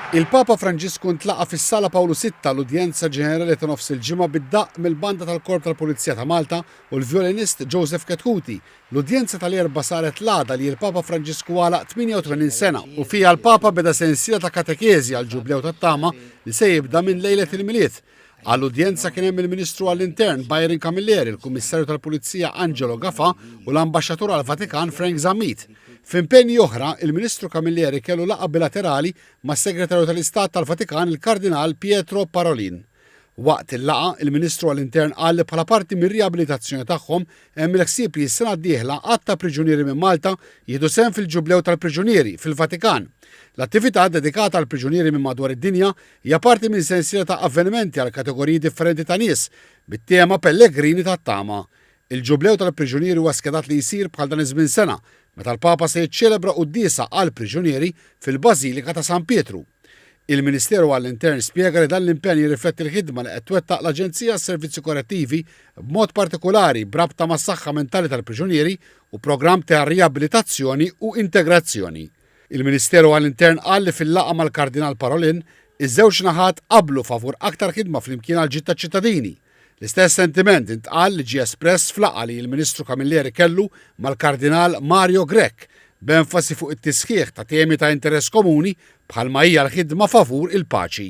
Il-Papa Franġisku ntlaqa' fis-Sala Pawlu Sitta l-udjenza ġenerali ta' nofs il-ġimgħa bid-daqq mill-Banda tal-Korp tal-Pulizija ta' Malta u l-vjolinist Joseph Chetcuti. L-udjenza tal-Erbgħa saret l-għada li l-Papa Franġisku għalaq 88 sena u fiha l-Papa beda sensiela ta' katekeżi għall-Ġublew tat-Tama li se jibda minn lejlet il-Milied. Għall-udjenza kien hemm il-Ministru għall-Intern Byron Camilleri, il-Kummissarju tal-Pulizija Angelo Gafà u l-Ambaxxatur għall-Vatikan Frank Zammit. F'impenji oħra, il-Ministru Camilleri kellu laqgħa bilaterali mas-Segretarju tal-Istat tal-Vatikan il-Kardinal Pietro Parolin. Waqt il-laqgħa, il-Ministru għall-Intern qal li bħala parti mir-riabilitazzjoni tagħhom hemm il-ħsieb li s-sena d-dieħla għadd ta' priġunieri minn Malta jieħdu sehem fil-Ġublew tal-Priġunieri fil-Vatikan. L-attività dedikata għall-priġunieri minn madwar id-dinja hija parti minn sensiela ta' avvenimenti għal kategoriji differenti ta' nies bit-tema Pellegrini tat-Tama. Il-Ġublew tal-Priġunieri huwa skedat li jsir bħal dan iż-żmien sena, meta l-Papa se jiċċelebra quddiesa għall-priġunieri fil-Bażilika ta' San Pietru. Il-Ministeru għall-Intern spjega li dan l-impenn jirrifletti l-ħidma li qed twettaq l-Aġenzija għas-Servizzi Korrettivi b'mod partikulari b'rabta mas-saħħa mentali tal-priġunieri u programm ta' riabilitazzjoni u integrazzjoni. Il-Ministeru għall-Intern qal li fil-laqgħa mal-Kardinal Parolin, iż-żewġ naħat qablu favur aktar ħidma flimkien għall-ġid taċ-ċittadini. L-istess sentiment intqal li ġie espress f'laqgħa li l-Ministru Camilleri kellu mal-Kardinal Mario Grech, b'enfasi fuq it-tisħiħ ta' temi ta' interess komuni bħalma hija l-ħidma favur il-paċi.